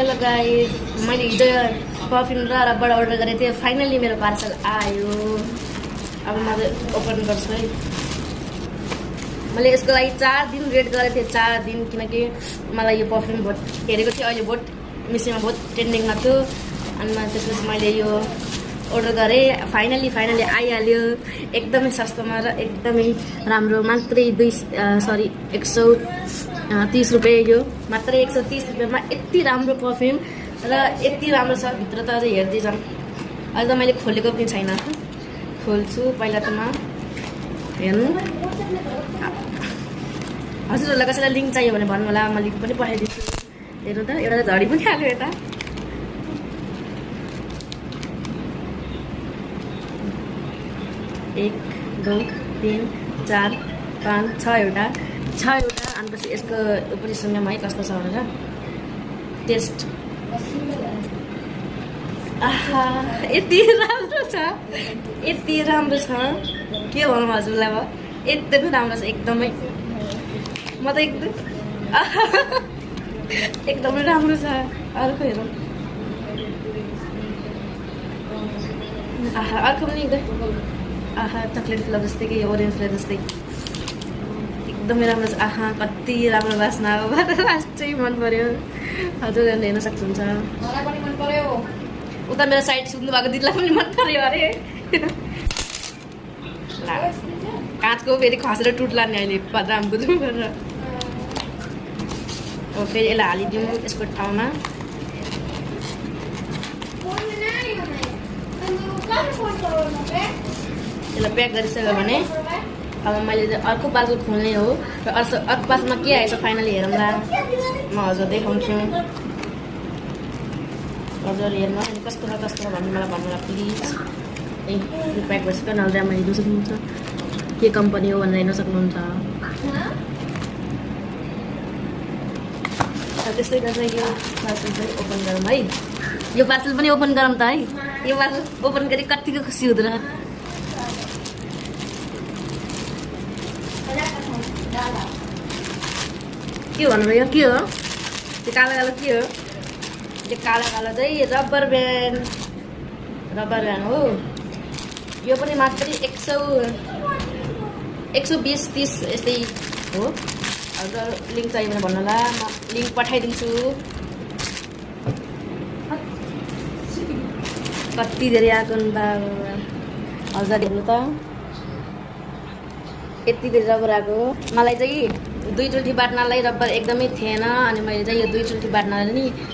Hello guys, मैले हिजो perfume र रबर अर्डर गरेको थिएँ। फाइनली मेरो पार्सल आयो। अब म ओपन गर्छु है। मैले यसको लागि 4 दिन वेट गरेको थिएँ, 4 दिन, किनकि मलाई यो परफ्युम बहुत हेरेको थिएँ। अहिले बहुत मिसोमा बहुत ट्रेन्डिङमा थियो अनि त्यसपछि मैले यो अर्डर गरेँ। फाइनली आइहाल्यो एकदमै सस्तोमा र एकदमै राम्रो। मात्रै 130 रुपियाँ, यो मात्रै 130 रुपियाँमा यति राम्रो परफ्युम र यति राम्रो छ। भित्र त अझै हेर्दै जाऊँ। अहिले त मैले खोलेको पनि छैन, खोल्छु पहिला त म हेर्नु। हजुरहरूलाई कसैलाई लिङ्क चाहियो भने भन्नु होला, म लिङ्क पनि पठाइदिन्छु। हेर्नु त, एउटा झडी पनि हाल्यो यता। 1 2 3 4 5 6 एउटा अनि यसको उपरि सुन्यौँ है कस्तो छ भनेर। टेस्ट आहा, यति राम्रो छ, यति राम्रो छ, के भनौँ हजुरलाई। अब एकदमै राम्रो छ, एकदमै। म त एकदमै राम्रो छ। अर्को हेरौँ। आहा, अर्को पनि एकदम आहा, चक्लेट फ्लेभर जस्तै कि ओरेन्ज फ्लेभर जस्तै एकदमै राम्रो छ। आहा, कति राम्रो बास्ना हो। लास्टै मन पर्यो। हजुरहरूले हेर्न सक्नुहुन्छ। उता मेरो साइड सुत्नु भएको दिदीलाई पनि मन पर्यो अरे। काँचको फेरि खसेर टुट्ला नि अहिले बदराम बुद्रु गरेर। अब फेरि यसलाई हालिदिउँ यसको ठाउँमा। यसलाई प्याक गरिसक्यो भने अब मैले अर्को पार्सल खोल्ने हो र अर्को पार्सलमा के आएछ फाइनली हेरौँला। म हजुर देखाउँछु। हजुर हेर्नु अनि कस्तो भन्नु मलाई भन्नुला प्लिज। यो प्याक भइसक्यो, नलमा हेर्नु सक्नुहुन्छ के कम्पनी हो भनेर हेर्न सक्नुहुन्छ। त्यस्तै गरेर यो पार्सल पनि ओपन गरौँ है। यो पार्सल पनि ओपन गरौँ त है। यो पार्सल ओपन गरी कतिको खुसी हुँदैन। के भन्नुभयो, के हो त्यो कालो के हो? त्यो कालो चाहिँ रबर ब्यान्ड हो। यो पनि मात्रै 120-30 यस्तै हो। हजुर लिङ्क चाहियो भने भन्नु होला, म लिङ्क पठाइदिन्छु। कति धेरै आएको नि बा। हजुर हेर्नु त, यति धेरै रबर आएको। मलाई चाहिँ 2 चोटि बाट्नलाई रबर एकदमै थिएन अनि मैले चाहिँ यो 2 चोटि बाट्नलाई नि